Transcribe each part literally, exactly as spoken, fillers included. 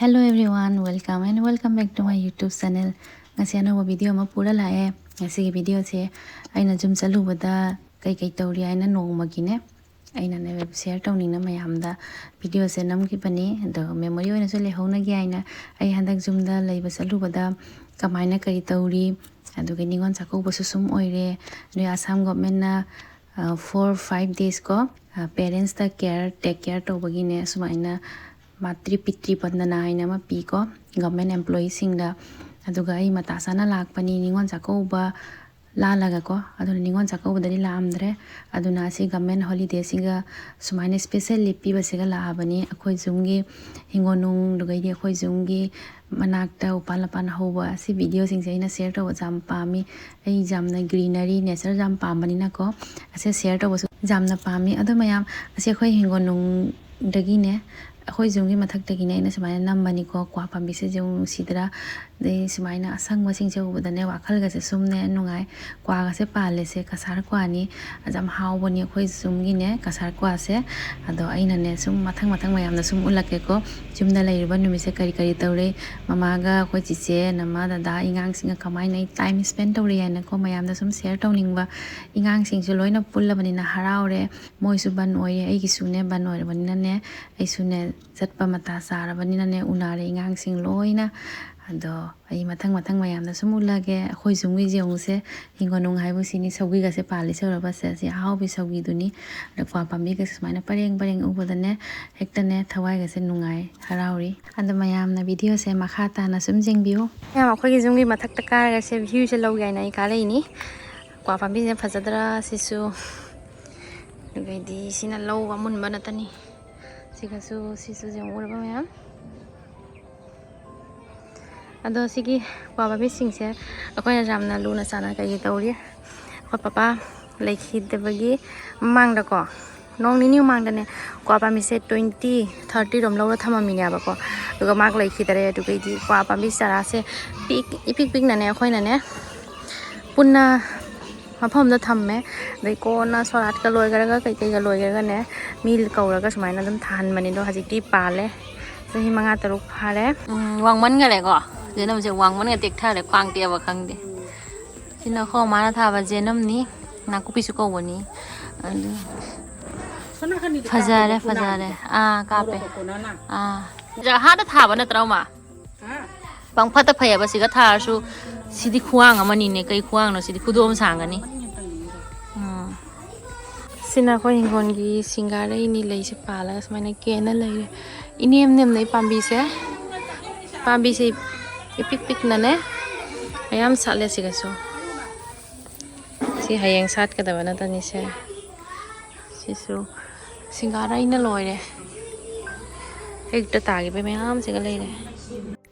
Hello everyone, welcome and welcome back to my YouTube channel. ꯉꯁꯤ ꯑꯅꯧꯕ video ꯑꯃ ꯄꯨꯔ ꯂꯥꯛꯑꯦ꯫ ꯉꯁꯤꯒꯤ videoꯁꯦ ꯑꯩꯅ ꯖꯨꯝ ꯆꯠꯂꯨꯕꯗ ꯀꯩꯀꯩ ꯇꯧꯔꯤ ꯍꯥꯏꯅ ꯅꯣꯡꯃꯒꯤꯅꯦ ꯑꯩꯅꯅꯦ share ꯇꯧꯅꯤꯡꯅ ꯃꯌꯥꯝꯗ videoꯁꯦ ꯅꯝꯈꯤꯕꯅꯤ꯫ ꯑꯗꯣ memory ꯑꯣꯏꯅꯁꯨ ꯂꯩꯍꯧꯅꯒꯦ ꯍꯥꯏꯅ ꯑꯩ ꯍꯟꯗꯛ ꯖꯨꯝꯗ ꯂꯩꯕ ꯆꯠꯂꯨꯕꯗ ꯀꯃꯥꯏꯅ ꯀꯔꯤ ꯇꯧꯔꯤ, ꯑꯗꯨꯒ ꯅꯤꯉꯣꯜ ꯆꯥꯛꯀꯧꯕꯁꯨ ꯁꯨꯝ ꯑꯣꯏꯔꯦ꯫ ꯅꯣꯏ ꯑꯁꯥꯝ governmentꯅ four five days ꯀꯣ parents care take care ꯇꯧꯕꯒꯤꯅꯦ ꯁꯨꯃꯥꯏꯅ ꯃꯥꯇ꯭ꯔꯤ ꯄꯤꯇ꯭ꯔꯤ ꯕꯟꯗꯅꯥ ꯍꯥꯏꯅ ꯑꯃ ꯄꯤꯀꯣ government employeeꯁꯤꯡꯗ꯫ ꯑꯗꯨꯒ ꯑꯩ ꯃꯇꯥ ꯆꯥꯅ ꯂꯥꯛꯄꯅꯤ ꯅꯤꯉꯣꯜ ꯆꯥꯛꯀꯧꯕ ꯂꯥꯜꯂꯒꯀꯣ꯫ ꯑꯗꯨꯅ ꯅꯤꯉꯣꯜ ꯆꯥꯛꯀꯧꯕꯗꯗꯤ ꯂꯥꯛꯑꯝꯗ꯭ꯔꯦ꯫ ꯑꯗꯨꯅ ꯑꯁꯤ government holidayꯁꯤꯒ ꯁꯨꯃꯥꯏꯅ special leave ꯄꯤꯕꯁꯤꯒ ꯂꯥꯛꯑꯕꯅꯤ꯫ ꯑꯩꯈꯣꯏ ꯖꯨꯝꯒꯤ ꯍꯤꯡꯒꯣꯜ ꯅꯨꯡ, ꯑꯗꯨꯒꯩꯗꯤ ꯑꯩꯈꯣꯏ ꯖꯨꯝꯒꯤ ꯃꯅꯥꯛꯇ ꯎꯄꯥꯜ ꯋꯥꯄꯥꯜ ꯍꯧꯕ ꯑꯁꯤ videoꯁꯤꯡꯁꯦ ꯑꯩꯅ share ꯇꯧꯕꯁꯦ ꯌꯥꯝ ꯄꯥꯝꯃꯤ꯫ ꯑꯩ ꯌꯥꯝꯅ greenery, nature ꯌꯥꯝ ꯄꯥꯝꯕꯅꯤꯅꯀꯣ ꯑꯁꯦ share ꯇꯧꯕꯁꯨ ꯌꯥꯝꯅ ꯄꯥꯝꯃꯤ꯫ ꯑꯗꯣ ꯃꯌꯥꯝ, ꯑꯁꯤ ꯑꯩꯈꯣꯏ ꯍꯤꯡꯒꯣꯜ ꯅꯨꯡꯗꯒꯤꯅꯦ, ꯑꯩꯈꯣꯏ ꯖꯨꯝꯒꯤ ꯃꯊꯛꯇꯒꯤꯅꯦ ꯑꯩꯅ ꯁꯨꯃꯥꯏꯅ ꯅꯝꯕꯅꯤꯀꯣ꯫ ꯀ꯭ꯋꯥ ꯄꯥꯝꯕꯤꯁꯦ ꯌꯦꯡꯉꯨ, ꯅꯨꯡꯁꯤꯗ꯭ꯔꯥ? ꯑꯗꯩ ꯁꯨꯃꯥꯏꯅ ꯑꯁꯪꯕꯁꯤꯡꯁꯦ ꯎꯕꯗꯅꯦ ꯋꯥꯈꯜꯒꯁꯦ ꯁꯨꯝꯅꯦ ꯅꯨꯡꯉꯥꯏ꯫ ꯀ꯭ꯋꯥꯒꯁꯦ ꯄꯥꯜꯂꯦꯁꯦ, ꯀꯁꯥꯔ ꯀ꯭ꯋꯥꯅꯤ꯫ ꯌꯥꯝ ꯍꯥꯎꯕꯅꯤ ꯑꯩꯈꯣꯏ ꯖꯨꯝꯒꯤꯅꯦ ꯀꯁꯥꯔ ꯀ꯭ꯋꯥꯁꯦ꯫ ꯑꯗꯣ ꯑꯩꯅꯅꯦ ꯁꯨꯝ ꯃꯊꯪ ꯃꯊꯪ ꯃꯌꯥꯝꯗ ꯁꯨꯝ ꯎꯠꯂꯛꯀꯦꯀꯣ꯫ ꯌꯨꯝꯗ ꯂꯩꯔꯨꯕ ꯅꯨꯃꯤꯠꯁꯦ ꯀꯔꯤ ꯀꯔꯤ ꯇꯧꯔꯦ, ꯃꯃꯥꯒ ꯑꯩꯈꯣꯏ ꯆꯤꯆꯦ, ꯅꯃꯥ, ꯗꯗꯥ, ꯑꯉꯥꯡꯁꯤꯡꯒ ꯀꯃꯥꯏꯅ ꯑꯩ time spend ꯇꯧꯔꯤ ꯍꯥꯏꯅꯀꯣ ꯃꯌꯥꯝꯗ ꯁꯨꯝ share ꯇꯧꯅꯤꯡꯕ꯫ ꯑꯉꯥꯡꯁꯤꯡꯁꯨ ꯂꯣꯏꯅ ꯄꯨꯜꯂꯕꯅꯤꯅ ꯍꯔꯥꯎꯔꯦ꯫ ꯃꯣꯏꯁꯨ ꯕꯟ ꯑꯣꯏꯔꯦ, ꯑꯩꯒꯤꯁꯨꯅꯦ ꯕꯟ ꯑꯣꯏꯔꯕꯅꯤꯅꯅꯦ, ꯑꯩꯁꯨꯅꯦ ꯆꯠꯄ ꯃꯇꯥ ꯆꯥꯔꯕꯅꯤꯅꯅꯦ ꯎꯅꯔꯦ ꯑꯉꯥꯡꯁꯤꯡ ꯂꯣꯏꯅ꯫ ꯑꯗꯣ ꯑꯩ ꯃꯊꯪ ꯃꯊꯪ ꯃꯌꯥꯝꯗ ꯁꯨꯝ ꯎꯠꯂꯛꯑꯒꯦ꯫ ꯑꯩꯈꯣꯏ ꯖꯨꯝꯒꯤ ꯌꯦꯡꯉꯨꯁꯦ, ꯍꯤꯡꯒꯣꯜ ꯅꯨꯡ ꯍꯥꯏꯕꯨ ꯁꯤꯅꯤ, ꯁꯧꯒ꯭ꯔꯤꯒꯁꯦ ꯄꯥꯜꯂꯤ ꯁꯧꯔꯕꯁꯦ, ꯑꯁꯤ ꯑꯍꯥꯎꯕꯤ ꯁꯧꯒ꯭ꯔꯤꯗꯨꯅꯤ꯫ ꯑꯗ ꯀ꯭ꯋꯥ ꯄꯥꯝꯕꯤꯒꯁꯦ ꯁꯨꯃꯥꯏꯅ ꯄꯔꯦꯡ ꯄꯔꯦꯡ ꯎꯕꯗꯅꯦ ꯍꯦꯛꯇꯅꯦ ꯊꯋꯥꯏꯒꯁꯦ ꯅꯨꯡꯉꯥꯏ, ꯍꯔꯥꯎꯔꯤ꯫ ꯑꯗꯣ ꯃꯌꯥꯝꯅ videoꯁꯦ ꯃꯈꯥ ꯇꯥꯅ ꯁꯨꯝ ꯌꯦꯡꯕꯤꯌꯨ꯫ ꯃꯌꯥꯝ ꯑꯩꯈꯣꯏꯒꯤ ꯖꯨꯝꯒꯤ ꯃꯊꯛꯇ ꯀꯥꯔꯒꯁꯦ viewꯁꯦ ꯂꯧꯒꯦ ꯍꯥꯏꯅ ꯑꯩ ꯀꯥꯔꯛꯏꯅꯤ꯫ ꯀ꯭ꯋꯥ ꯄꯥꯝꯕꯤꯁꯤꯅ ꯐꯖꯗ꯭ꯔꯥ ꯁꯤꯁꯨ? ꯑꯗꯩꯗꯤ ꯁꯤꯅ ꯂꯧ ꯑꯃꯨꯟꯕ ꯅꯠꯇꯅꯤ꯫ ꯁꯤꯒꯁꯨ, ꯁꯤꯁꯨ ꯌꯦꯡꯉꯨꯔꯕ ꯃꯌꯥꯝ꯫ ꯑꯗꯣ ꯁꯤꯒꯤ ꯀ꯭ꯋꯥ ꯄꯥꯝꯕꯤꯁꯤꯡꯁꯦ ꯑꯩꯈꯣꯏꯅ ꯌꯥꯝꯅ ꯂꯨꯅ ꯆꯥꯟꯅ ꯀꯩꯒꯤ ꯇꯧꯔꯤ? ꯑꯩꯈꯣꯏ ꯄꯄꯥ ꯂꯩꯈꯤꯗꯕꯒꯤ ꯃꯃꯥꯡꯗꯀꯣ, ꯅꯣꯡ ꯅꯤꯅꯤ ꯃꯃꯥꯡꯗꯅꯦ ꯀ꯭ꯋꯥ ꯄꯥꯝꯕꯤꯁꯦ twenty, thirty ꯔꯣꯝ ꯂꯧꯔ ꯊꯝꯃꯝꯃꯤꯅꯦꯕꯀꯣ꯫ ꯑꯗꯨꯒ ꯃꯥ ꯂꯩꯈꯤꯗꯔꯦ꯫ ꯑꯗꯨꯒꯩꯗꯤ ꯀ꯭ꯋꯥ ꯄꯥꯝꯕꯤ ꯆꯥꯔꯥꯁꯦ ꯄꯤꯛ, ꯏꯄꯤꯛ ꯄꯤꯛꯅꯅꯦ ꯑꯩꯈꯣꯏꯅꯅꯦ ꯄꯨꯟꯅ ꯃꯐꯝ ꯑꯃꯗ ꯊꯝꯃꯦ꯫ ꯑꯗꯩ ꯀꯣꯟꯅ ꯁꯣꯔꯥꯠꯀ ꯂꯣꯏꯈ꯭ꯔꯒ ꯀꯩꯀꯩꯒ ꯂꯣꯏꯈ꯭ꯔꯒꯅꯦ ꯃꯤ ꯀꯧꯔꯒ ꯁꯨꯃꯥꯏꯅ ꯑꯗꯨꯝ ꯊꯥꯍꯟꯕꯅꯦ꯫ ꯑꯗꯣ ꯍꯧꯖꯤꯛꯇꯤ ꯄꯥꯜꯂꯦ꯫ ꯆꯍꯤ ꯃꯉꯥ ꯇꯔꯨꯛ ꯐꯥꯔꯦ꯫ ꯎꯝ, ꯋꯥꯡꯃꯟꯈꯔꯦꯀꯣ꯫ ꯖꯦꯅꯝꯁꯦ ꯋꯥꯡꯃꯟꯒ ꯇꯦꯛꯊꯔꯦ, ꯈ꯭ꯋꯥꯡ ꯇꯦꯛꯑꯕ ꯈꯪꯗꯦ꯫ ꯁꯤꯅ ꯑꯩꯈꯣꯏ ꯃꯃꯥꯅ ꯊꯥꯕ ꯖꯦꯅꯝꯅꯤ, ꯅꯥꯀꯨꯞꯄꯤꯁꯨ ꯀꯧꯕꯅꯤ꯫ ꯑꯗꯨ ꯁꯣꯝ ꯅꯥꯀꯟꯒꯤꯗꯤ ꯐꯖꯔꯦ, ꯀꯥꯞꯄꯕ ꯐꯖꯔꯦ꯫ ꯀꯣꯅꯥꯒꯤꯗꯣ? ꯑꯥ, ꯀꯥꯞꯄꯦ꯫ ꯃꯣꯔꯣꯛꯀ ꯀꯣꯅꯥꯅ? ꯑꯥ꯫ ꯖꯒꯥꯗ ꯊꯥꯕ ꯅꯠꯇ꯭ꯔꯣ, ꯃꯥ? ꯍꯥ? ꯄꯪꯐꯠꯇ ꯐꯩꯌꯦꯕ ꯁꯤꯒ ꯊꯥꯔꯁꯨ꯫ ꯁꯤꯗꯤ ꯈꯨꯋꯥꯡ ꯑꯃꯅꯤꯅꯦ꯫ ꯀꯩ ꯈꯨꯋꯥꯡꯅꯣ ꯁꯤꯗꯤ? ꯈꯨꯗꯣꯝ ꯁꯥꯡꯒꯅꯤ꯫ ꯎꯝ꯫ ꯁꯤꯅ ꯑꯩꯈꯣꯏ ꯍꯤꯡꯒꯣꯜꯒꯤ ꯁꯤꯡꯒꯥꯔꯩꯅꯤ, ꯂꯩꯁꯦ ꯄꯥꯜꯂꯒ ꯁꯨꯃꯥꯏꯅ ꯀꯦꯅ ꯂꯩꯔꯦ꯫ ꯏꯅꯦꯝ ꯅꯦꯝꯅ ꯄꯥꯝꯕꯤꯁꯦ, ꯄꯥꯝꯕꯤꯁꯦ ꯏꯄꯤꯛ ꯄꯤꯛꯅꯅꯦ ꯃꯌꯥꯝ ꯁꯥꯠꯂꯦ ꯁꯤꯒꯁꯨ꯫ ꯁꯤ ꯍꯌꯦꯡ ꯁꯥꯠꯀꯗꯕ ꯅꯠꯇꯅꯤꯁꯦ꯫ ꯁꯤꯁꯨ ꯁꯤꯡꯒꯥꯔꯩꯅ ꯂꯣꯏꯔꯦ꯫ ꯍꯦꯛꯇ ꯇꯥꯈꯤꯕ ꯃꯌꯥꯝꯁꯤꯒ ꯂꯩꯔꯦ꯫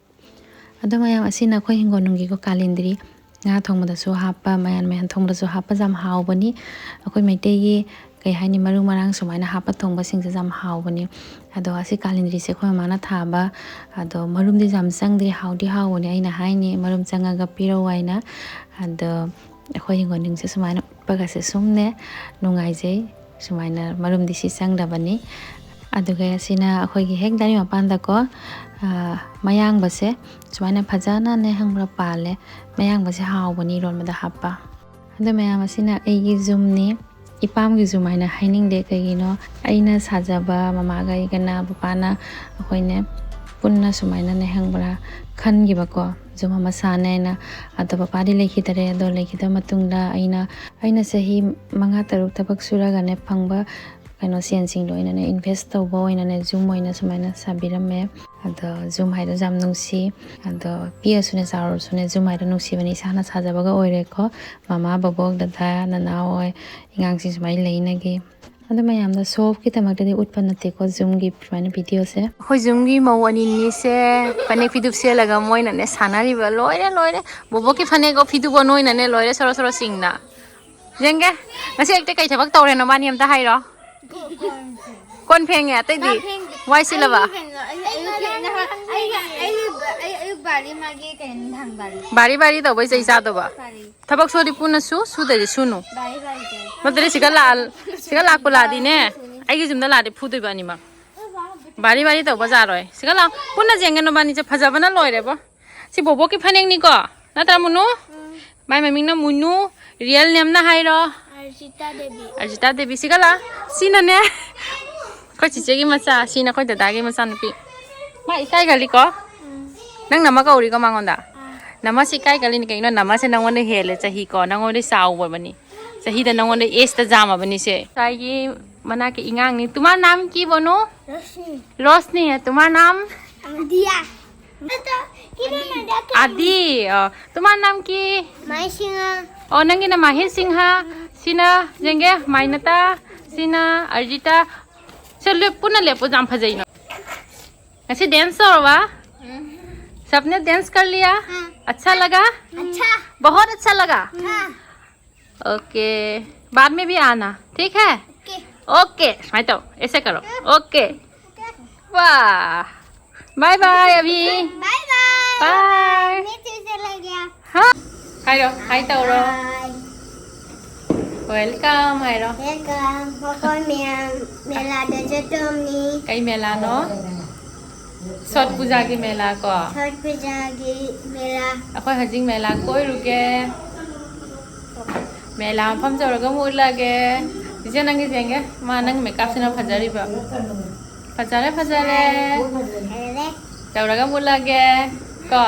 ꯑꯗꯣ ꯃꯌꯥꯝ, ꯑꯁꯤꯅ ꯑꯩꯈꯣꯏ ꯍꯤꯡꯒꯣꯜꯅꯨꯡꯒꯤꯀꯣ ꯀꯥꯂꯤꯟꯗ꯭ꯔꯤ꯫ ꯉꯥ ꯊꯣꯡꯕꯗꯁꯨ ꯍꯥꯞꯄ, ꯃꯌꯥꯟ ꯃꯌꯥꯟ ꯊꯣꯡꯕꯗꯁꯨ ꯍꯥꯞꯄ ꯌꯥꯝ ꯍꯥꯎꯕꯅꯤ꯫ ꯑꯩꯈꯣꯏ ꯃꯩꯇꯩꯒꯤ ꯀꯩ ꯍꯥꯏꯅꯤ, ꯃꯔꯨ ꯃꯔꯥꯡ ꯁꯨꯃꯥꯏꯅ ꯍꯥꯞꯄ ꯊꯣꯡꯕꯁꯤꯡꯁꯦ ꯌꯥꯝ ꯍꯥꯎꯕꯅꯤ꯫ ꯑꯗꯣ ꯑꯁꯤ ꯀꯥꯂꯤꯟꯗ꯭ꯔꯤꯁꯦ ꯑꯩꯈꯣꯏ ꯃꯃꯥꯅ ꯊꯥꯕ꯫ ꯑꯗꯣ ꯃꯔꯨꯝꯗꯤ ꯌꯥꯝ ꯆꯪꯗꯦ, ꯍꯥꯎꯗꯤ ꯍꯥꯎꯕꯅꯦ꯫ ꯑꯩꯅ ꯍꯥꯏꯅꯤ ꯃꯔꯨꯝ ꯆꯪꯉꯒ ꯄꯤꯔꯛꯎ ꯍꯥꯏꯅ꯫ ꯑꯗꯣ ꯑꯩꯈꯣꯏ ꯍꯤꯡꯒꯣꯜꯅꯨꯡꯁꯦ ꯁꯨꯃꯥꯏꯅ ꯎꯠꯄꯒꯁꯦ ꯁꯨꯝꯅꯦ ꯅꯨꯡꯉꯥꯏꯖꯩ꯫ ꯁꯨꯃꯥꯏꯅ ꯃꯔꯨꯝꯗꯤ ꯁꯤ ꯆꯪꯗꯕꯅꯤ꯫ ꯑꯗꯨꯒ ꯁꯤꯅ ꯑꯩꯈꯣꯏꯒꯤ ꯍꯦꯛ ꯗꯥꯏꯔꯤ ꯃꯄꯥꯟꯗꯀꯣ, ꯑꯥ, ꯃꯌꯥꯡꯕꯁꯦ ꯁꯨꯃꯥꯏꯅ ꯐꯖꯅꯅꯦ ꯈꯪꯕ꯭ꯔꯥ ꯄꯥꯜꯂꯦ꯫ ꯃꯌꯥꯡꯕꯁꯦ ꯍꯥꯎꯕꯅꯤ ꯏꯔꯣꯟꯕꯗ ꯍꯥꯞꯄ꯫ ꯑꯗꯣ ꯃꯌꯥꯝ, ꯑꯁꯤꯅ ꯑꯩꯒꯤ ꯌꯨꯝꯅꯤ꯫ ꯏꯄꯥꯝꯒꯤ ꯌꯨꯝ ꯍꯥꯏꯅ ꯍꯥꯏꯅꯤꯡꯗꯦ, ꯀꯩꯒꯤꯅꯣ, ꯑꯩꯅ ꯁꯥꯖꯕ, ꯃꯃꯥꯒ ꯑꯩꯒꯅ ꯄꯄꯥꯅ ꯑꯩꯈꯣꯏꯅꯦ ꯄꯨꯟꯅ ꯁꯨꯃꯥꯏꯅꯅꯦ ꯈꯪꯕ꯭ꯔꯥ ꯈꯟꯈꯤꯕꯀꯣ, ꯌꯨꯝ ꯑꯃ ꯁꯥꯅꯦꯅ꯫ ꯑꯗꯣ ꯄꯄꯥꯗꯤ ꯂꯩꯈꯤꯗꯔꯦ꯫ ꯑꯗꯣ ꯂꯩꯈꯤꯗꯕ ꯃꯇꯨꯡꯗ ꯑꯩꯅ, ꯑꯩꯅ ꯆꯍꯤ ꯃꯉꯥ ꯇꯔꯨꯛ ꯊꯕꯛ ꯁꯨꯔꯒꯅꯦ ꯐꯪꯕ ꯀꯩꯅꯣ ꯁꯦꯟꯁꯤꯡꯗꯣ ꯑꯩꯅꯅꯦ invest ꯇꯧꯕ ꯑꯣꯏꯅꯅꯦ ꯌꯨꯝ ꯑꯣꯏꯅ ꯁꯨꯃꯥꯏꯅ ꯁꯥꯕꯤꯔꯝꯃꯦ꯫ ꯑꯗꯣ ꯌꯨꯝ ꯍꯥꯏꯗꯣ ꯌꯥꯝ ꯅꯨꯡꯁꯤ꯫ ꯑꯗꯣ ꯄꯤꯛꯑꯁꯨꯅꯦ ꯆꯥꯎꯔꯁꯨꯅꯦ ꯌꯨꯝ ꯍꯥꯏꯗꯣ ꯅꯨꯡꯁꯤꯕꯅꯤ꯫ ꯏꯁꯥꯅ ꯁꯥꯖꯕꯒ ꯑꯣꯏꯔꯦꯀꯣ꯫ ꯃꯃꯥ, ꯕꯕꯣꯛ, ꯗꯗꯥ, ꯅꯅꯥꯎ ꯍꯣꯏ, ꯑꯉꯥꯡꯁꯤꯡ ꯁꯨꯃꯥꯏꯅ ꯂꯩꯅꯈꯤ꯫ ꯑꯗꯣ ꯃꯌꯥꯝꯗ show off ꯀꯤꯗꯃꯛꯇꯗꯤ ꯎꯠꯄ ꯅꯠꯇꯦꯀꯣ ꯌꯨꯝꯒꯤ ꯁꯨꯃꯥꯏꯅ video ꯁꯦ꯫ ꯑꯩꯈꯣꯏ ꯌꯨꯝꯒꯤ ꯃꯧ ꯑꯅꯤꯅꯤꯁꯦ ꯐꯅꯦꯛ ꯐꯤꯗꯨꯞ ꯁꯦꯠꯂꯒ ꯃꯣꯏꯅꯅꯦ ꯁꯥꯟꯅꯔꯤꯕ꯫ ꯂꯣꯏꯔꯦ, ꯂꯣꯏꯔꯦ꯫ ꯕꯣꯕꯣꯛꯀꯤ ꯐꯅꯦꯛꯀꯣ ꯐꯤꯗꯨꯕꯣ ꯅꯣꯏꯅꯅꯦ ꯂꯣꯏꯔꯦ, ꯁꯣꯔꯣ ꯁꯣꯔꯣ ꯆꯤꯡꯅ꯫ ꯌꯦꯡꯒꯦ꯫ ꯉꯁꯤ ꯑꯌꯨꯛꯇ ꯀꯩ ꯊꯕꯛ ꯇꯧꯔꯦ ꯅꯕꯥꯅꯤ ꯑꯝꯇ ꯍꯥꯏꯔꯣ? ꯀꯣꯟ ꯐꯦꯡꯉꯦ, ꯑꯇꯩꯗꯤ? ꯃꯥ ꯐꯦꯡꯗꯦ꯫ ꯋꯥꯏ ꯁꯤꯜꯂꯕ? ꯑꯩꯒꯤ ꯀꯩꯅꯣ, ꯑꯩ ꯑꯌꯨꯛꯀꯤ ꯅꯍꯥꯟ, ꯑꯩ, ꯑꯩ, ꯑꯌꯨꯛ ꯕꯥꯔꯤ ꯃꯥꯒꯤ ꯀꯩꯅꯣ ꯅꯍꯥꯟ ꯕꯥꯔꯤ꯫ ꯕꯥꯔꯤ ꯕꯥꯔꯤ ꯇꯧꯕꯩ ꯆꯩ ꯆꯥꯗꯧꯕ? ꯕꯥꯔꯤ꯫ ꯊꯕꯛ ꯁꯨꯔꯗꯤ ꯄꯨꯟꯅ ꯁꯨ, ꯁꯨꯗ꯭ꯔꯗꯤ ꯁꯨꯅꯨ꯫ ꯕꯥꯔꯤ ꯕꯥꯔꯤ ꯇꯧꯋꯦ꯫ ꯅꯠꯇ꯭ꯔꯗꯤ ꯁꯤꯒ ꯂꯥꯛ-, ꯁꯤꯒ ꯂꯥꯛꯄꯨ ꯂꯥꯛꯑꯗꯤꯅꯦ, ꯑꯩꯒꯤ ꯌꯨꯝꯗ ꯂꯥꯛꯑꯗꯤ ꯐꯨꯗꯣꯏꯕ ꯑꯅꯤꯃꯛ꯫ ꯕꯥꯔꯤ ꯕꯥꯔꯤ ꯇꯧꯕ ꯌꯥꯔꯣꯏ꯫ ꯁꯤꯒ ꯂꯥꯎ꯫ ꯄꯨꯟꯅ ꯌꯦꯡꯒꯦ ꯅꯕꯥꯅꯤꯁꯦ꯫ ꯐꯖꯕꯅ ꯂꯣꯏꯔꯦꯕꯣ꯫ ꯁꯤ ꯕꯣꯕꯣꯛꯀꯤ ꯐꯅꯦꯛꯅꯤꯀꯣ? ꯅꯠꯇ꯭ꯔꯥ, ꯃꯨꯅꯨ? ꯃꯥꯏ ꯃꯃꯤꯡꯅ ꯃꯨꯅꯨ꯫ Real name ꯅ ꯍꯥꯏꯔꯣ? ꯑꯔꯖꯤꯇꯥ ꯗꯦꯕꯤ꯫ ꯑꯔꯖꯤꯇꯥ ꯗꯦꯕꯤ꯫ ꯁꯤꯒ ꯂꯥꯎ꯫ ꯁꯤꯅꯅꯦ, ꯑꯩꯈꯣꯏ ꯆꯤꯆꯦꯒꯤ ꯃꯆꯥ꯫ ꯁꯤꯅ ꯑꯩꯈꯣꯏ ꯗꯗꯥꯒꯤ ꯃꯆꯥꯅꯨꯄꯤ꯫ ꯃꯥ ꯏꯀꯥꯏꯒꯜꯂꯤꯀꯣ? ꯅꯪ ꯅꯃ ꯀꯧꯔꯤꯀꯣ ꯃꯉꯣꯟꯗ? ꯅꯃꯁꯤ ꯏꯀꯥꯏꯒꯜꯂꯤꯅꯤ ꯀꯩꯅꯣ? ꯅꯃꯁꯦ ꯅꯪꯉꯣꯟꯗ ꯍꯦꯜꯂꯦ ꯆꯍꯤ ꯀꯣ, ꯅꯪꯉꯣꯟꯗ ꯆꯥꯎꯕꯅꯤ꯫ ꯆꯍꯤꯗ ꯅꯉꯣꯟꯗ age ꯇ ꯌꯥꯝꯃꯕꯅꯤꯁꯦ꯫ ꯉꯁꯥꯏꯒꯤ ꯃꯅꯥꯛꯀꯤ ꯏꯉꯥꯡꯅꯤ꯫ ꯇꯨꯃꯥ ꯅꯥꯝ ꯀꯤ ꯕꯣꯅꯨ? ꯔꯣꯁꯅꯤ꯫ ꯔꯣꯁꯅꯤ ꯍꯦ ꯇꯨꯃꯥ ꯅꯥꯝ? ꯑꯗꯤꯌꯥ꯫ ꯑꯗꯤ, ꯑ, ꯇꯨꯃꯥ ꯅꯥꯝ ꯀꯤ? ꯃꯍꯦꯁ ꯁꯤꯡꯍ꯫ ꯑꯣ, ꯅꯪꯒꯤꯅ ꯃꯍꯦꯁ ꯁꯤꯡꯍ꯫ ꯁꯤꯅ ꯌꯦꯡꯒꯦ, ꯃꯥꯏꯅꯇꯥ꯫ ꯁꯤꯅ ꯑꯔꯖꯤꯇꯥ꯫ ꯁꯦ, ꯂꯦꯞ-, ꯄꯨꯟꯅ ꯂꯦꯞꯄꯨ, ꯌꯥꯝ ꯐꯖꯩꯅꯣ꯫ ꯉꯁꯤ dance ꯇꯧꯔꯕ? ꯎꯝ꯫ सबने dance कर लिया? हाँ। अच्छा लगा? अच्छा। बहुत अच्छा लगा? हाँ। OK, बाद में भी आना, ठीक है? OK। OK, ꯁꯨꯃꯥꯏꯅ ꯇꯧ, ऐसे करो। OK, वाह, bye bye अभी। Bye bye। Bye। मैं फिर से लग गया। ꯍꯥ? ꯍꯥꯏꯔꯣ, hi ꯇꯧꯔꯣ꯫ Hi꯫ Welcome ꯍꯥꯏꯔꯣ꯫ Welcome꯫ ꯃꯈꯣꯏ ꯃꯌꯥꯝ ꯃꯦꯂꯥꯗ ꯆꯠꯇꯣꯝꯅꯤ꯫ ꯀꯩ ꯃꯦꯂꯥꯅꯣ? ꯁꯣꯠ ꯄꯨꯖꯥꯒꯤ ꯃꯦꯂꯥ ꯀꯣ? ꯁꯣꯠ ꯄꯨꯖꯥꯒꯤ ꯃꯦꯂꯥ꯫ ꯑꯩꯈꯣꯏ ꯍꯧꯖꯤꯛ ꯃꯦꯂꯥ ꯀꯣꯏꯔꯨꯒꯦ꯫ ꯃꯦꯂꯥ ꯃꯐꯝ ꯌꯧꯔꯒ ꯑꯃꯨꯛ ꯎꯠꯂꯒꯦ꯫ ꯏꯆꯦ, ꯅꯪꯒꯤ ꯌꯦꯡꯒꯦ꯫ ꯃꯥ, ꯅꯪ makeupꯁꯤꯅ ꯐꯖꯔꯤꯕ꯫ ꯐꯖꯔꯦ, ꯐꯖꯔꯦ꯫ ꯐꯖꯔꯦ꯫ ꯇꯧꯔꯒ ꯃꯨꯠꯂꯒꯦ ꯀꯣ꯫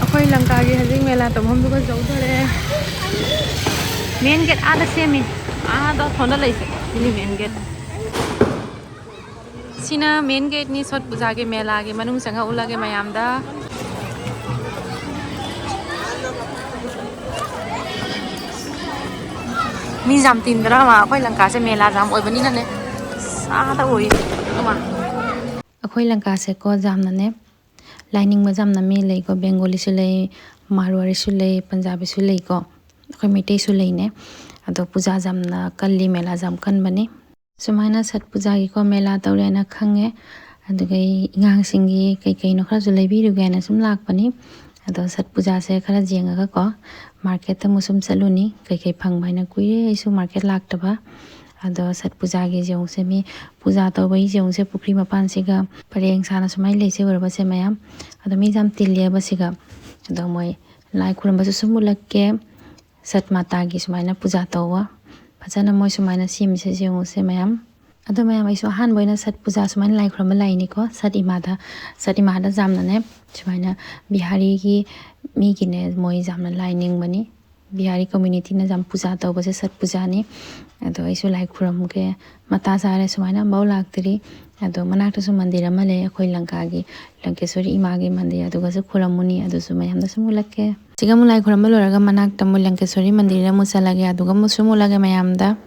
ꯑꯩꯈꯣꯏ ꯂꯪꯀꯥꯒꯤ ꯍꯧꯖꯤꯛ ꯃꯦꯂꯥ ꯇꯧꯐꯝꯗꯨꯒ ꯌꯧꯗꯣꯔꯦ꯫ Main gate ꯑꯥꯗ ꯁꯦꯝꯃꯤ꯫ ꯑꯥꯗ ꯊꯣꯟꯗ ꯂꯩꯁꯦ꯫ ꯁꯤꯅꯤ main gate꯫ ꯁꯤꯅ main gateꯅꯤ, ꯁꯣꯠ ꯄꯨꯖꯥꯒꯤ ꯃꯦꯂꯥꯒꯤ ꯃꯅꯨꯡ ꯆꯪꯉꯛꯎꯂꯒꯦ ꯃꯌꯥꯝꯗ꯫ ꯃꯤ ꯌꯥꯝ ꯇꯤꯟꯗ꯭ꯔꯥ? ꯃꯥ, ꯑꯩꯈꯣꯏ ꯂꯪꯀꯥꯁꯦ ꯃꯦꯂꯥ ꯌꯥꯝ ꯑꯣꯏꯕꯅꯤꯅꯅꯦ, ꯑꯁ, ꯑꯥꯗ ꯑꯣꯏꯌꯦ꯫ ꯑꯃ꯫ ꯑꯩꯈꯣꯏ ꯂꯪꯀꯥꯁꯦꯀꯣ ꯌꯥꯝꯅꯅꯦ ꯂꯥꯏꯅꯤꯡꯕ ꯌꯥꯝꯅ ꯃꯤ ꯂꯩꯀꯣ, ꯕꯦꯡꯒꯣꯂꯤꯁꯨ ꯂꯩ, ꯃꯥꯔꯋꯥꯔꯤꯁꯨ ꯂꯩ, ꯄꯟꯖꯥꯕꯤꯁꯨ ꯂꯩꯀꯣ, ꯑꯩꯈꯣꯏ ꯃꯩꯇꯩꯁꯨ ꯂꯩꯅꯦ꯫ ꯑꯗꯣ ꯄꯨꯖꯥ ꯌꯥꯝꯅ ꯀꯜꯂꯤ, ꯃꯦꯂꯥ ꯌꯥꯝ ꯀꯟꯕꯅꯤ꯫ ꯁꯨꯃꯥꯏꯅ ꯁꯠ ꯄꯨꯖꯥꯒꯤꯀꯣ ꯃꯦꯂꯥ ꯇꯧꯔꯦꯅ ꯈꯪꯉꯦ꯫ ꯑꯗꯨꯒ ꯑꯩ ꯑꯉꯥꯡꯁꯤꯡꯒꯤ ꯀꯩ ꯀꯩꯅꯣ ꯈꯔꯁꯨ ꯂꯩꯕꯤꯔꯨꯒꯦ ꯍꯥꯏꯅ ꯁꯨꯝ ꯂꯥꯛꯄꯅꯤ꯫ ꯑꯗꯣ ꯁꯠ ꯄꯨꯖꯥꯁꯦ ꯈꯔ ꯌꯦꯡꯉꯒꯀꯣ, ꯃꯥꯔꯀꯦꯠꯇ ꯑꯃꯨꯛ ꯁꯨꯝ ꯆꯠꯂꯨꯅꯤ꯫ ꯀꯩ ꯀꯩ ꯐꯪꯕ ꯍꯥꯏꯅ, ꯀꯨꯏꯔꯦ ꯑꯩꯁꯨ ꯃꯥꯔꯀꯦꯠ ꯂꯥꯛꯇꯕ꯫ ꯑꯗꯣ ꯁꯠ ꯄꯨꯖꯥꯒꯤ ꯌꯦꯡꯉꯨꯁꯦ, ꯃꯤ ꯄꯨꯖꯥ ꯇꯧꯕꯒꯤ ꯌꯦꯡꯉꯨꯁꯦ, ꯄꯨꯈ꯭ꯔꯤ ꯃꯄꯥꯟꯁꯤꯒ ꯄꯔꯦꯡ ꯁꯥꯅ ꯁꯨꯃꯥꯏꯅ ꯂꯩꯁꯦ, ꯎꯔꯕꯁꯦ ꯃꯌꯥꯝ꯫ ꯑꯗꯣ ꯃꯤ ꯌꯥꯝ ꯇꯤꯜꯂꯦꯕ ꯁꯤꯒ꯫ ꯑꯗꯣ ꯃꯣꯏ ꯂꯥꯏ ꯈꯨꯔꯨꯝꯕꯁꯨ ꯁꯨꯝ ꯎꯠꯂꯛꯀꯦ꯫ ꯁꯠ ꯃꯥꯇꯥꯒꯤ ꯁꯨꯃꯥꯏꯅ ꯄꯨꯖꯥ ꯇꯧꯕ, ꯐꯖꯅ ꯃꯣꯏ ꯁꯨꯃꯥꯏꯅ ꯁꯦꯝꯃꯤꯁꯦ ꯌꯦꯡꯉꯨꯁꯦ ꯃꯌꯥꯝ꯫ ꯑꯗꯣ ꯃꯌꯥꯝ, ꯑꯩꯁꯨ ꯑꯍꯥꯟꯕ ꯑꯣꯏꯅ ꯁꯠ ꯄꯨꯖꯥ ꯁꯨꯃꯥꯏꯅ ꯂꯥꯏ ꯈꯨꯔꯨꯝꯕ ꯂꯥꯛꯏꯅꯤꯀꯣ꯫ ꯁꯠ ꯏꯃꯥꯗ, ꯁꯠ ꯏꯃꯥꯗ ꯌꯥꯝꯅꯅꯦ, ꯁꯨꯃꯥꯏꯅ ꯕꯤꯍꯥꯔꯤꯒꯤ ꯃꯤꯒꯤꯅꯦ, ꯃꯣꯏ ꯌꯥꯝꯅ ꯂꯥꯏ ꯅꯤꯡꯕꯅꯤ꯫ ꯕꯤꯍꯥꯔꯤ ꯀꯝꯃ꯭ꯌꯨꯅꯤꯇꯤꯅ ꯌꯥꯝ ꯄꯨꯖꯥ ꯇꯧꯕꯁꯦ ꯁꯠ ꯄꯨꯖꯥꯅꯤ꯫ ꯑꯗꯣ ꯑꯩꯁꯨ ꯂꯥꯏ ꯈꯨꯔꯨꯝꯒꯦ꯫ ꯃꯇꯥ ꯆꯥꯔꯦ, ꯁꯨꯃꯥꯏꯅ ꯑꯃꯐꯥꯎ ꯂꯥꯛꯇ꯭ꯔꯤ꯫ ꯑꯗꯣ ꯃꯅꯥꯛꯇꯁꯨ ꯃꯟꯗꯤꯔ ꯑꯃ ꯂꯩ, ꯑꯩꯈꯣꯏ ꯂꯪꯀꯥꯒꯤ ꯂꯪꯀꯦꯁꯣꯔꯤ ꯏꯃꯥꯒꯤ ꯃꯟꯗꯤꯔ, ꯑꯗꯨꯒꯁꯨ ꯈꯨꯔꯨꯝꯃꯨꯅꯤ꯫ ꯑꯗꯨꯁꯨ ꯃꯌꯥꯝꯗ ꯁꯨꯝ ꯎꯠꯂꯛꯀꯦ꯫ ꯁꯤꯒ ꯑꯃꯨꯛ ꯂꯥꯏ ꯈꯨꯔꯨꯝꯕ ꯂꯣꯏꯔꯒ ꯃꯅꯥꯛꯇ ꯑꯃꯨꯛ ꯂꯪꯀꯦꯁꯣꯔꯤ ꯃꯟꯗꯤꯔꯗ ꯑꯃꯨꯛ ꯆꯠꯂꯒꯦ, ꯑꯗꯨꯒ ꯑꯃꯨꯛ ꯁꯨꯝ ꯎꯠꯂꯒꯦ ꯃꯌꯥꯝꯗ꯫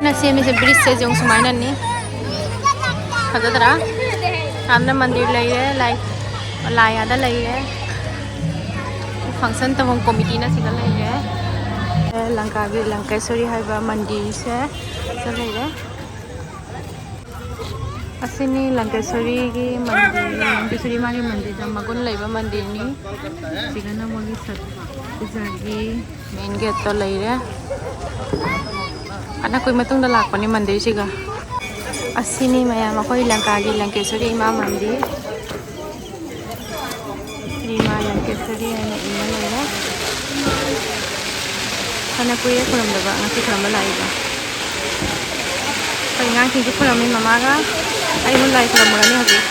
ꯅ ꯁꯦꯝꯃꯤꯁꯦ ꯕ꯭ꯔꯤꯖꯁꯦ ꯌꯦꯡꯉꯨ, ꯁꯨꯃꯥꯏꯅꯅꯤ꯫ ꯐꯖꯗ꯭ꯔꯥ? ꯌꯥꯝꯅ ꯃꯟꯗꯤꯔ ꯂꯩꯔꯦ, ꯂꯥꯏ, ꯂꯥꯏ ꯑꯥꯗ ꯂꯩꯔꯦ꯫ ꯐꯪꯁꯟ ꯇꯧꯐꯝ ꯀꯣꯃꯤꯇꯤꯅ ꯁꯤꯗ ꯂꯩꯔꯦ꯫ ꯂꯪꯀꯥꯒꯤ ꯂꯪꯀꯦꯁꯣꯔꯤ ꯍꯥꯏꯕ ꯃꯟꯗꯤꯔꯁꯦ ꯁꯤꯗ ꯂꯩꯔꯦ꯫ ꯑꯁꯤꯅꯤ ꯂꯪꯀꯦꯁꯣꯔꯤꯒꯤ ꯃꯟꯗꯤꯔ, ꯂꯪꯀꯦꯁꯣꯔꯤ ꯃꯥꯒꯤ ꯃꯟꯗꯤꯔꯗ ꯃꯒꯨꯟ ꯂꯩꯕ ꯃꯟꯗꯤꯔꯅꯤ꯫ ꯁꯤꯒꯅ ꯃꯣꯏꯒꯤ ꯁꯠ ꯄꯨꯖꯥꯒꯤ ꯃꯦꯟ ꯒꯦꯠꯇ ꯂꯩꯔꯦ꯫ ꯐꯅ ꯀꯨꯏ ꯃꯇꯨꯡꯗ ꯂꯥꯛꯄꯅꯤ ꯃꯟꯗꯤꯔꯁꯤꯒ꯫ ꯑꯁꯤꯅꯤ ꯃꯌꯥꯝ ꯑꯩꯈꯣꯏ ꯂꯪꯀꯥꯒꯤ ꯂꯪꯀꯦꯁꯣꯔꯤ ꯏꯃꯥ ꯃꯟꯗꯤꯔ꯫ ꯁ꯭ꯔꯤ ꯃꯥ ꯂꯪꯀꯦꯁꯣꯔꯤ ꯍꯥꯏꯅ ꯏꯕ ꯂꯩꯔꯦ꯫ ꯐꯅ ꯀꯨꯏꯔꯦ ꯈꯨꯔꯨꯝꯗꯕ, ꯉꯁꯤ ꯈꯨꯔꯨꯝꯕ ꯂꯥꯛꯏꯕ꯫ ꯑꯩꯈꯣꯏ ꯑꯉꯥꯡꯁꯤꯡꯁꯨ ꯈꯨꯔꯨꯝꯃꯤ ꯃꯃꯥꯒ꯫ ꯑꯩ ꯍꯨꯝ ꯂꯥꯏ ꯈꯨꯔꯨꯝꯃꯨꯔꯅꯤ ꯍꯧꯖꯤꯛ꯫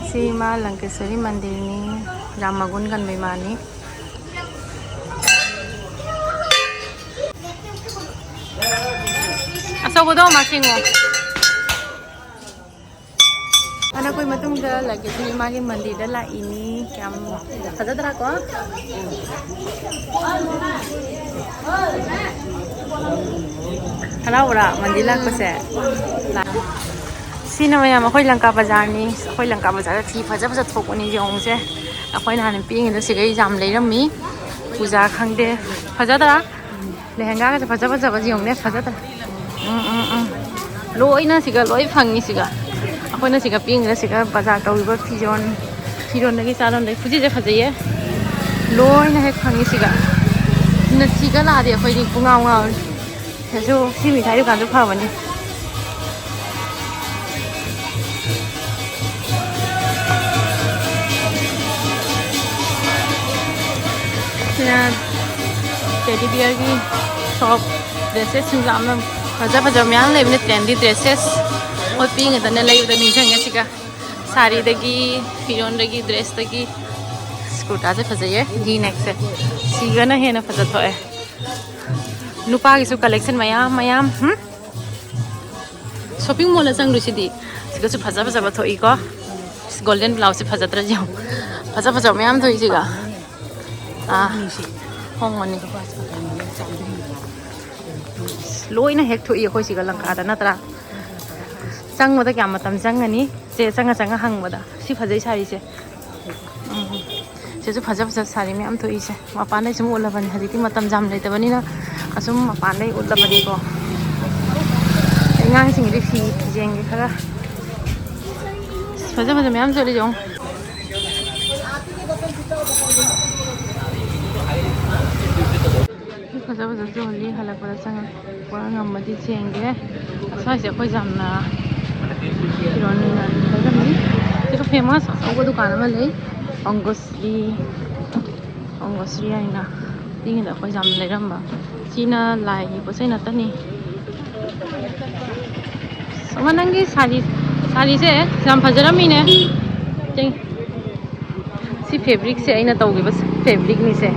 ꯁꯤ ꯃꯥ ꯂꯪꯀꯦꯁꯣꯔꯤ ꯃꯟꯗꯤꯔꯅꯤ, ꯌꯥꯝ ꯃꯒꯨꯟ ꯀꯟꯕ ꯏꯃꯥꯅꯤ꯫ ꯑꯆꯧꯕꯗꯣ ꯑꯃ ꯆꯤꯡꯉꯣ꯫ ꯍꯜꯂꯛꯄꯩ ꯃꯇꯨꯡꯗ ꯂꯛꯀꯤꯁꯤ ꯏꯃꯥꯒꯤ ꯃꯟꯗꯤꯔꯗ ꯂꯥꯛꯏꯅꯤ꯫ ꯀꯌꯥꯝ ꯐꯖꯗ꯭ꯔꯥꯀꯣ? ꯍꯔꯥꯎꯕ꯭ꯔꯥ ꯃꯟꯗꯤꯔ ꯂꯥꯛꯄꯁꯦ? ꯁꯤꯅ ꯃꯌꯥꯝ ꯑꯩꯈꯣꯏ ꯂꯪꯀꯥ ꯕꯖꯥꯔꯅꯤ꯫ ꯑꯩꯈꯣꯏ ꯂꯪꯀꯥ ꯕꯖꯥꯔꯗ ꯐꯤ ꯐꯖ ꯐꯖ ꯊꯣꯛꯄꯅꯤ ꯌꯦꯡꯉꯨꯁꯦ꯫ ꯑꯩꯈꯣꯏ ꯅꯍꯥꯟ ꯄꯤꯛꯏꯉꯩꯗ ꯁꯤꯒꯩ ꯌꯥꯝ ꯂꯩꯔꯝꯃꯤ꯫ ꯄꯨꯖꯥ ꯈꯪꯗꯦ꯫ ꯐꯖꯗ꯭ꯔꯥ? ꯂꯦꯍꯦꯡꯒꯥꯒꯁꯦ ꯐꯖ ꯐꯖꯕꯁꯦ ꯌꯦꯡꯉꯨꯅꯦ꯫ ꯐꯖꯗ꯭ꯔꯥ? ꯎꯝ, ꯎꯝ, ꯎꯝ꯫ ꯂꯣꯏꯅ ꯁꯤꯒ ꯂꯣꯏ ꯐꯪꯉꯤ ꯁꯤꯒ꯫ ꯑꯩꯈꯣꯏꯅ ꯁꯤꯒ ꯄꯤꯛꯏꯉꯩꯗ ꯁꯤꯒ ꯕꯖꯥꯔ ꯇꯧꯔꯤꯕ ꯐꯤꯖꯣꯟ, ꯐꯤꯔꯣꯟꯗꯒꯤ ꯆꯥꯔꯣꯟꯗꯒꯤ ꯈꯨꯖꯤꯁꯦ ꯐꯖꯩꯌꯦ꯫ ꯂꯣꯏꯅ ꯍꯦꯛ ꯐꯪꯉꯤ ꯁꯤꯒ꯫ ꯅꯠꯁꯤꯒ ꯂꯥꯛꯑꯗꯤ ꯑꯩꯈꯣꯏꯗꯤ ꯄꯨꯡꯉꯥꯎ ꯉꯥꯎꯔꯤ꯫ ꯁꯤꯁꯨ ꯁꯤ ꯃꯤꯊꯥꯏ ꯗꯨꯀꯥꯟꯁꯨ ꯐꯕꯅꯤ꯫ ꯁꯤꯅ teddy bear ꯒꯤ shop, dresses ꯁꯤꯡꯁꯨ ꯌꯥꯝꯅ ꯐꯖ ꯐꯖꯕ ꯃꯌꯥꯝ ꯂꯩꯕꯅꯦ, trendy dresses꯫ ꯃꯣꯏ ꯄꯤꯛꯏꯉꯩꯗꯅꯦ ꯂꯩꯕꯗ ꯅꯤꯡꯁꯤꯡꯉꯦ ꯁꯤꯒ꯫ ꯁꯥꯔꯤꯗꯒꯤ, ꯐꯤꯔꯣꯟꯗꯒꯤ, dress ꯇꯒꯤ꯫ ꯀꯨꯔꯇꯥꯁꯦ ꯐꯖꯩꯌꯦ, V neck ꯁꯦ꯫ ꯁꯤꯒꯅ ꯍꯦꯟꯅ ꯐꯖ ꯊꯣꯛꯑꯦ꯫ ꯅꯨꯄꯥꯒꯤꯁꯨ collection ꯃꯌꯥꯝ ꯃꯌꯥꯝ꯫ ꯍꯨꯝ? Shopping mall ꯗ ꯆꯪꯗꯣꯏꯁꯤꯗꯤ꯫ ꯁꯤꯗꯁꯨ ꯐꯖ ꯐꯖꯕ ꯊꯣꯛꯏꯀꯣ꯫ Golden blouse ꯁꯦ ꯐꯖꯗ꯭ꯔꯥ ꯌꯦꯡꯉꯨ꯫ ꯐꯖ ꯐꯖꯕ ꯃꯌꯥꯝ ꯊꯣꯛꯏ ꯁꯤꯒ꯫ ꯑꯥ, ꯍꯣꯡꯕꯅꯤ꯫ ꯂꯣꯏꯅ ꯍꯦꯛ ꯊꯣꯛꯏ ꯑꯩꯈꯣꯏ ꯁꯤꯒ ꯂꯪꯀꯥꯗ, ꯅꯠꯇ꯭ꯔꯥ? ꯆꯪꯕꯗ ꯀꯌꯥꯝ ꯃꯇꯝ ꯆꯪꯒꯅꯤ? ꯁꯦ, ꯆꯪꯉ ꯆꯪꯉ ꯍꯪꯕꯗ꯫ ꯁꯤ ꯐꯖꯩ ꯁꯥꯔꯤꯁꯦ꯫ ꯎꯝ꯫ ꯁꯤꯁꯨ ꯐꯖ ꯐꯖꯕ ꯁꯥꯔꯤ ꯃꯌꯥꯝ ꯊꯣꯛꯏꯁꯦ꯫ ꯃꯄꯥꯟꯗꯩ ꯁꯨꯝ ꯎꯠꯂꯕꯅꯤ꯫ ꯍꯧꯖꯤꯛꯇꯤ ꯃꯇꯝ ꯌꯥꯝ ꯂꯩꯇꯕꯅꯤꯅ ꯑꯁꯨꯝ ꯃꯄꯥꯟꯗꯩ ꯎꯠꯂꯕꯅꯤꯀꯣ꯫ ꯑꯉꯥꯡꯁꯤꯡꯒꯤꯗꯤ ꯐꯤ ꯌꯦꯡꯒꯦ ꯈꯔ꯫ ꯐꯖ ꯐꯖ ꯃꯌꯥꯝ ꯆꯠꯂꯤ ꯌꯦꯡꯉꯨ꯫ ꯐꯖ ꯐꯖꯕꯁꯨ ꯍꯧꯖꯤꯛ ꯍꯜꯂꯛꯄꯗ ꯆꯪꯉꯛꯄ ꯉꯝꯃꯗꯤ ꯆꯦꯟꯒꯦ꯫ ꯑꯁ꯭ꯋꯥꯏꯁꯦ ꯑꯩꯈꯣꯏ ꯌꯥꯝꯅ ꯐꯤꯔꯣꯟ ꯂꯩꯔꯝꯃꯤ꯫ ꯁꯤꯒ famous ꯑꯆꯧꯕ ꯗꯨꯀꯥꯟ ꯑꯃ ꯂꯩ, ꯑꯪꯒꯨꯁꯔꯤ, ꯑꯪꯒꯨꯁꯔꯤ ꯍꯥꯏꯅ꯫ ꯄꯤꯛꯏꯉꯩꯗ ꯑꯩꯈꯣꯏ ꯌꯥꯝ ꯂꯩꯔꯝꯕ꯫ ꯁꯤꯅ ꯂꯥꯏꯒꯤ ꯄꯣꯠ ꯆꯩ ꯉꯥꯛꯇꯅꯤ꯫ ꯑꯃ ꯅꯪꯒꯤ ꯁꯥꯔꯤ, ꯁꯥꯔꯤꯁꯦ ꯌꯥꯝ ꯐꯖꯔꯝꯃꯤꯅꯦ꯫ ꯁꯤ fabric ꯁꯦ ꯑꯩꯅ ꯇꯧꯈꯤꯕ fabric ꯅꯤꯁꯦ꯫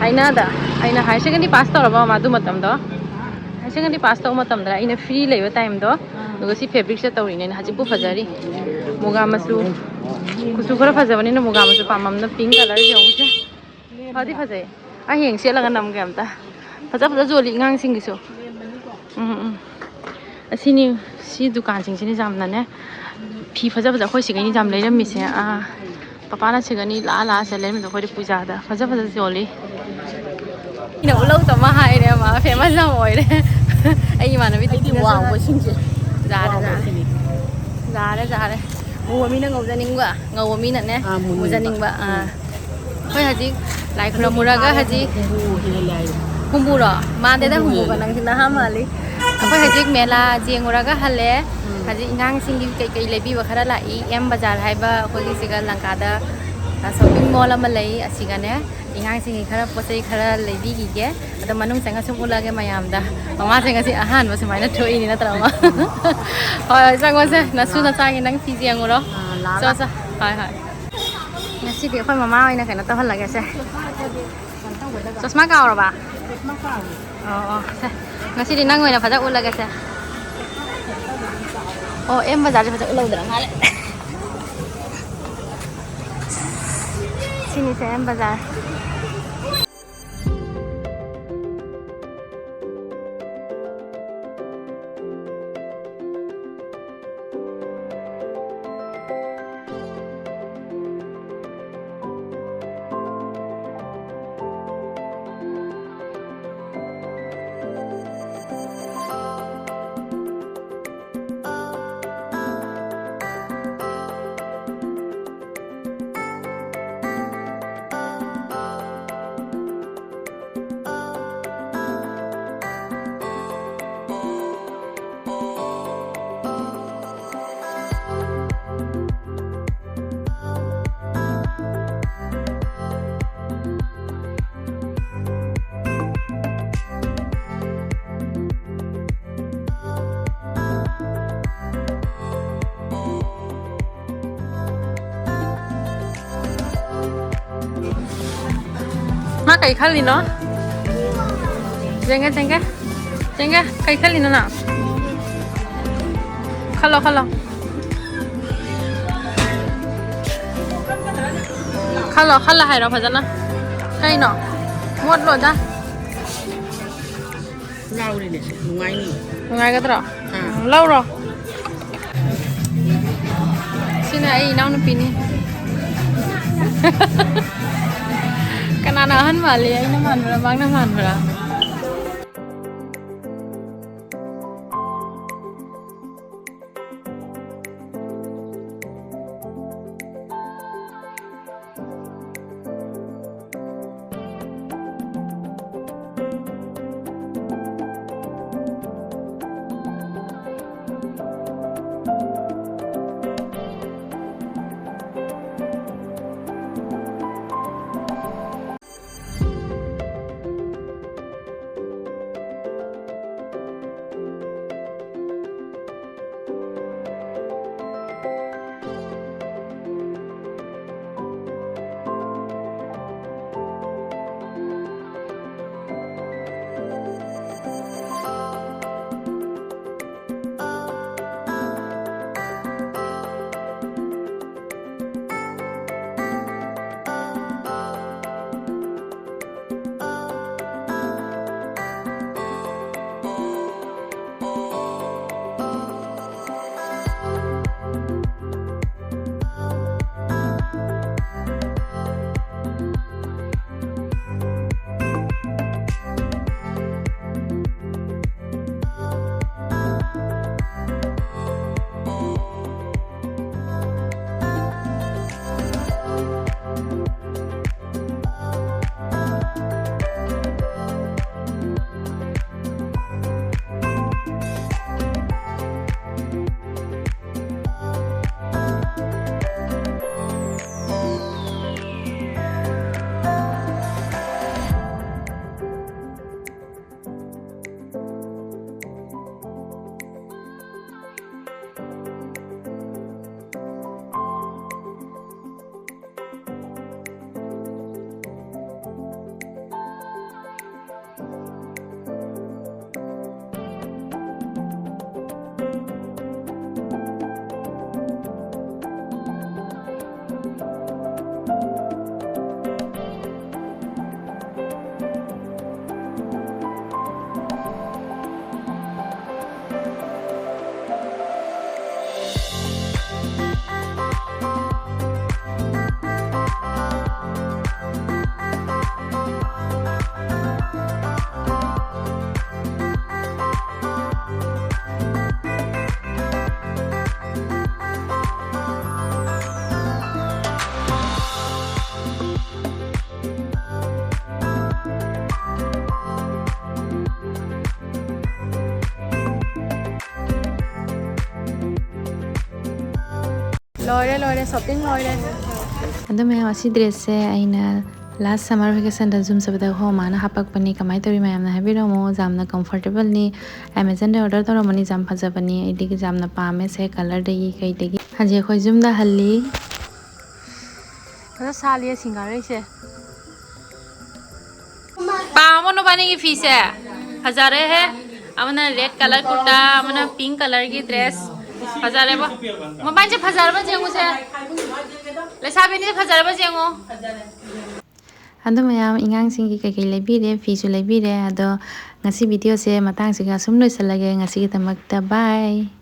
ꯑꯩꯅꯗ, ꯑꯩꯅ higher secondary pass ꯇꯧꯔꯕ ꯑꯗꯨ ꯃꯇꯝꯗꯣ꯫ Higher secondary pass ꯇꯧꯕ ꯃꯇꯝꯗ ꯑꯩꯅ free ꯂꯩꯕ time ꯗꯣ꯫ ꯑꯗꯨꯒ ꯁꯤ fabric ꯁꯦ ꯇꯧꯔꯤꯅꯦ ꯑꯩꯅ꯫ ꯍꯧꯖꯤꯛꯄꯨ ꯐꯖꯔꯤ꯫ ꯃꯨꯒꯥ ꯃꯆꯨ, ꯀꯨꯆꯨ ꯈꯔ ꯐꯖꯕꯅꯤꯅ ꯃꯨꯒꯥ ꯃꯆꯨ ꯄꯥꯝꯃꯝꯅ pink colour ꯌꯦꯡꯉꯨꯁꯦ꯫ ꯐꯗꯤ ꯐꯖꯩ꯫ ꯑꯩ ꯍꯌꯦꯡ ꯁꯦꯠꯂꯒ ꯅꯝꯒꯦ ꯑꯝꯇ꯫ ꯐꯖ ꯐꯖ ꯌꯣꯜꯂꯤ ꯑꯉꯥꯡꯁꯤꯡꯒꯤꯁꯨ꯫ ꯎꯝ, ꯎꯝ꯫ ꯑꯁꯤꯅꯤ, ꯁꯤ ꯗꯨꯀꯥꯟꯁꯤꯡꯁꯤꯅꯤ ꯌꯥꯝꯅꯅꯦ꯫ ꯐꯤ ꯐꯖ ꯐꯖ ꯑꯩꯈꯣꯏ ꯁꯤꯒꯩꯅꯤ ꯌꯥꯝ ꯂꯩꯔꯝꯃꯤꯁꯦ꯫ ꯑꯥ, ꯄꯄꯥꯅ ꯁꯤꯒꯅꯤ ꯂꯥꯛꯑ ꯂꯥꯛꯑ ꯁꯦ ꯂꯩꯔꯝꯃꯤꯗꯣ ꯑꯩꯈꯣꯏꯗꯤ ꯄꯨꯖꯥꯗ꯫ ꯐꯖ ꯐꯖ ꯌꯣꯜꯂꯤ꯫ ꯑꯩꯅ ꯎꯠꯂꯧꯗꯕ ꯍꯥꯏꯔꯦ, ꯃꯥ famous ꯌꯥꯝ ꯑꯣꯏꯔꯦ꯫ ꯑꯩ ꯏꯃꯥꯟꯅꯕꯤ ꯑꯩꯗꯤ ꯇꯤꯛꯇꯤꯅꯁꯨ ꯋꯥꯡꯕꯁꯤꯡꯁꯦ꯫ ꯌꯥꯔꯦ, ꯌꯥꯔꯦ꯫ ꯋꯥꯡꯕꯁꯤꯡꯅꯤ꯫ ꯌꯥꯔꯦ, ꯌꯥꯔꯦ꯫ ꯃꯨꯕ ꯃꯤꯅ ꯉꯧꯖꯅꯤꯡꯕ, ꯉꯧꯕ ꯃꯤꯅꯅꯦ ꯑꯥ, ꯃꯨꯅꯤꯡꯕ꯫ ꯃꯨꯖꯅꯤꯡꯕ꯫ ꯑꯥ꯫ ꯎꯝ꯫ ꯑꯩꯈꯣꯏ ꯍꯧꯖꯤꯛ ꯂꯥꯏ ꯈꯨꯔꯨꯝꯃꯨꯔꯒ ꯍꯧꯖꯤꯛ ꯍꯨꯝꯕꯨ ꯍꯦꯜꯂꯦ ꯍꯥꯏꯌꯦ꯫ ꯍꯨꯝꯕꯨꯔꯣ? ꯃꯥꯟꯗꯦꯗ, ꯍꯨꯝꯕꯨ ꯍꯨꯝꯕꯨꯒ ꯍꯦꯜꯂꯦ꯫ ꯅꯪꯁꯤ ꯅꯍꯥ ꯃꯥꯜꯂꯤ꯫ ꯑꯩꯈꯣꯏ ꯍꯧꯖꯤꯛ ꯃꯦꯂꯥ ꯌꯦꯡꯉꯨꯔꯒ ꯍꯜꯂꯦ꯫ ꯎꯝ꯫ ꯍꯧꯖꯤꯛ ꯑꯉꯥꯡꯁꯤꯡꯒꯤ ꯀꯩꯀꯩ ꯂꯩꯕꯤꯕ ꯈꯔ ꯂꯥꯛꯏ꯫ ꯑꯦꯝ ꯕꯖꯥꯔ ꯍꯥꯏꯕ ꯑꯩꯈꯣꯏꯒꯤ ꯁꯤꯒ ꯂꯪꯀꯥꯗ, ꯑ, shopping mall ꯑꯃ ꯂꯩ꯫ ꯑꯁꯤꯒꯅꯦ ꯑꯉꯥꯡꯁꯤꯡꯒꯤ ꯈꯔ ꯄꯣꯠ ꯆꯩ ꯈꯔ ꯂꯩꯕꯤꯈꯤꯒꯦ꯫ ꯑꯗꯣ ꯃꯅꯨꯡ ꯆꯪꯉ ꯁꯨꯝ ꯎꯠꯂꯒꯦ ꯃꯌꯥꯝꯗ꯫ ꯃꯃꯥꯁꯦ ꯉꯁꯤ ꯑꯍꯥꯟꯕ ꯁꯨꯃꯥꯏꯅ ꯊꯣꯛꯏꯅꯤ ꯅꯠꯇ꯭ꯔ, ꯃꯃꯥ? ꯍꯣꯏ, ꯍꯣꯏ, ꯆꯪꯉꯣꯁꯦ꯫ ꯅꯁꯨ ꯅꯆꯥꯒꯤ ꯅꯪ ꯐꯤꯁꯦ ꯌꯦꯡꯉꯨꯔꯣ꯫ ꯑꯥ, ꯂꯥꯛꯑꯣ, ꯆꯣ, ꯂꯥꯛꯑꯣ꯫ ꯆꯣ꯫ ꯍꯣꯏ, ꯍꯣꯏ꯫ ꯉꯁꯤꯗꯤ ꯑꯩꯈꯣꯏ ꯃꯃꯥ ꯑꯣꯏꯅ ꯀꯩꯅꯣ ꯇꯧꯍꯜꯂꯒꯦꯁꯦ꯫ ꯆꯁꯃꯥ ꯀꯥꯎꯔꯕ? ꯑꯣ, ꯑꯣ, ꯁꯦ꯫ ꯉꯁꯤꯗꯤ ꯅꯪ ꯑꯣꯏꯅ ꯐꯖ ꯎꯠꯂꯒꯦꯁꯦ꯫ ꯑꯣ, ꯑꯦꯝ ꯕꯖꯥꯔꯁꯦ ꯐꯖ ꯎꯠꯍꯧꯗ꯭ꯔ ꯃꯥꯜꯂꯦ꯫ ꯁꯤꯅꯤꯁꯦ ꯑꯦꯝ ꯕꯖꯥꯔ꯫ ꯃꯥ ꯀꯩ ꯈꯜꯂꯤꯅꯣ? ꯆꯦꯡꯒꯦ, ꯆꯦꯡꯒꯦ꯫ ꯆꯦꯡꯒꯦ, ꯀꯩ ꯈꯜꯂꯤꯅꯣ ꯅꯪ? ꯈꯜꯂꯣ, ꯈꯜꯂꯣ꯫ ꯈꯜꯂꯣ, ꯈꯜꯂ ꯍꯥꯏꯔꯣ ꯐꯖꯅ꯫ ꯀꯩꯅꯣ? ꯃꯣꯠꯂꯣꯗ꯫ ꯂꯥꯎꯔꯤꯅꯦ ꯁꯤ, ꯅꯨꯡꯉꯥꯏꯅꯤ꯫ ꯅꯨꯡꯉꯥꯏꯒꯗ꯭ꯔꯣ? ꯑꯥ꯫ ꯎꯝ, ꯂꯧꯔꯣ꯫ ꯁꯤꯅ ꯑꯩ ꯏꯅꯥꯎꯅꯨꯄꯤꯅꯤ꯫ ꯀꯅꯥꯅ ꯑꯍꯟ ꯃꯥꯜꯂꯤ? ꯑꯩꯅ ꯃꯥꯟꯕ꯭ꯔꯥ, ꯃꯥꯅ ꯃꯥꯟꯕ꯭ꯔꯥ? ꯂꯣꯏꯔꯦ, ꯂꯣꯏꯔꯦ, ꯁꯣꯞꯄꯤꯡ ꯂꯣꯏꯔꯦ꯫ ꯑꯗꯣ ꯃꯌꯥꯝ, ꯑꯁꯤ ꯗ꯭ꯔꯦꯁꯁꯦ ꯑꯩꯅ ꯂꯥꯁ ꯁꯝꯃꯔ ꯚꯦꯀꯦꯁꯟꯗ ꯖꯨꯝ ꯆꯠꯄꯗ ꯑꯩꯈꯣꯏ ꯃꯃꯥꯅ ꯍꯥꯄꯛꯄꯅꯤ꯫ ꯀꯃꯥꯏꯅ ꯇꯧꯔꯤ ꯃꯌꯥꯝꯅ ꯍꯥꯏꯕꯤꯔꯝꯃꯣ꯫ ꯌꯥꯝꯅ ꯀꯝꯐꯣꯔꯇꯦꯕꯜꯅꯤ꯫ ꯑꯦꯃꯦꯖꯣꯟꯗ ꯑꯣꯔꯗꯔ ꯇꯧꯔꯝꯕꯅꯤ, ꯌꯥꯝ ꯐꯖꯕꯅꯤ꯫ ꯑꯩꯗꯤ ꯌꯥꯝꯅ ꯄꯥꯝꯃꯦ ꯁꯦ, ꯀꯂꯔꯗꯒꯤ ꯀꯩꯗꯒꯤ꯫ ꯍꯧꯖꯤꯛ ꯑꯩꯈꯣꯏ ꯌꯨꯝꯗ ꯍꯜꯂꯤ꯫ ꯐꯖ ꯁꯥꯠꯂꯤ ꯁꯤꯡꯒꯥꯔꯩꯁꯦ꯫ ꯄꯥꯝꯃꯣ ꯅꯕꯥꯅꯤꯒꯤ ꯐꯤꯁꯦ? ꯐꯖꯔꯦꯍꯦ꯫ ꯑꯃꯅ ꯔꯦꯗ ꯀꯂꯔ ꯀꯨꯔꯇꯥ, ꯑꯃꯅ ꯄꯤꯡ ꯀꯂꯔꯒꯤ ꯗ꯭ꯔꯦꯁ꯫ ꯐꯖꯔꯦꯕꯣ꯫ ꯃꯕꯥꯅꯤꯁꯦ ꯐꯖꯔꯕ ꯌꯦꯡꯉꯨꯁꯦ꯫ ꯂꯩꯁꯥꯕꯤꯅꯤꯁꯦ ꯐꯖꯔꯕ ꯌꯦꯡꯉꯣ꯫ ꯑꯗꯣ ꯃꯌꯥꯝ, ꯑꯉꯥꯡꯁꯤꯡꯒꯤ ꯀꯩꯀꯩ ꯂꯩꯕꯤꯔꯦ, ꯐꯤꯁꯨ ꯂꯩꯕꯤꯔꯦ꯫ ꯑꯗꯣ ꯉꯁꯤ ꯚꯤꯗꯤꯑꯣꯁꯦ ꯃꯇꯥꯡꯁꯤꯒ ꯑꯁꯨꯝ ꯂꯣꯏꯁꯤꯜꯂꯒꯦ꯫ ꯉꯁꯤꯒꯤꯗꯃꯛꯇ bye꯫